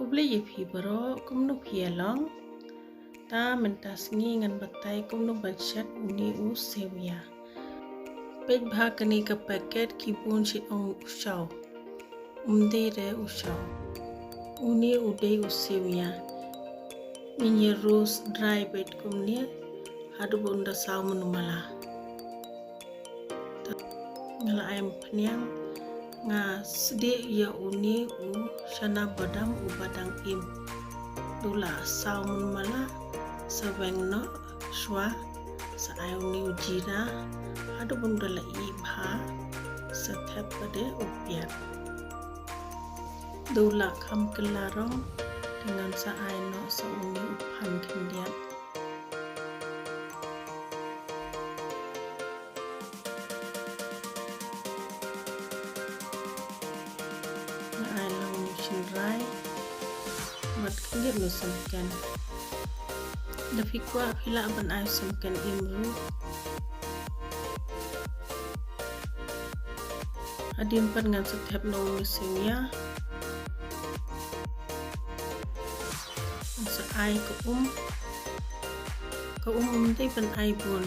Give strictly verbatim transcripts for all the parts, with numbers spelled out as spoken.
Khublei ïa phi baroh, kumno phi ïa long? Ta mynta sngi ngan batai kumno ban shet une u sewïa. Peit bha kane ka packet, ki bun shi ong u shaw. Um dei re u shaw. Une u dei u sewïa. Ngin ïa roast dry beit kumne haduh ba un da saw mynmala. Nga la ai phniang, nga sdieh ïa une u chana badam uba dang im. Da u la saw mynmala, sa weng noh shuwa, sa ai une u jira haduh ba un da la ih bha, sa thep pat de u piat. Da u la kham kylla rong, te ngan sa ai noh sa une u phan khyndiat. Nga ai lang u shynrai bad khyndiat u samken. Da phi kwah phi lah ban ai samken im ruh. Hadien pat ngan sa thep noh une u sewïa. Ngan sa ai ka um. Ka um ym dei ban ai bun,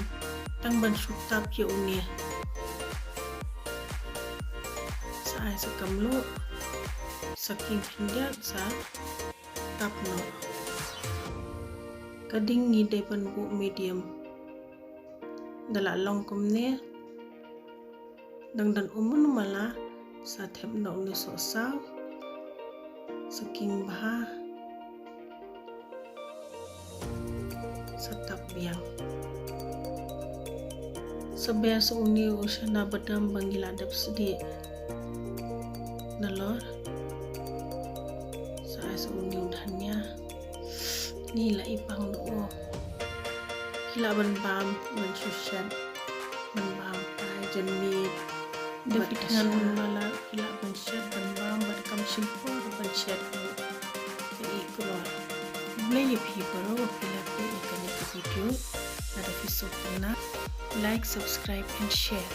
tang ban shu tap ïa une. Sa ai sa kamluh, sa king khyndiat sa tap noh. Ka ding ngi dei ban buh medium. Da la long kumne, dang don um mynmala, sa thep noh une u sohsaw, sa king bha, sa tap biang. Sa ber sa une u chana badam ba ngi la dep sdieh nalor. Sa ai sa une u dhania. Ni la i pang do o. Phi lah ban bam, ban shu shet, ban bam ai janmiet. Da phi thngan mynmala, phi lah ban shet, ban bam, bad kam shim por ban shet. Ka i kloi. Khublei ïa phi baroh ba phi la peit ïa kane ka video. Lada phi sngewtynnat, like, subscribe and share.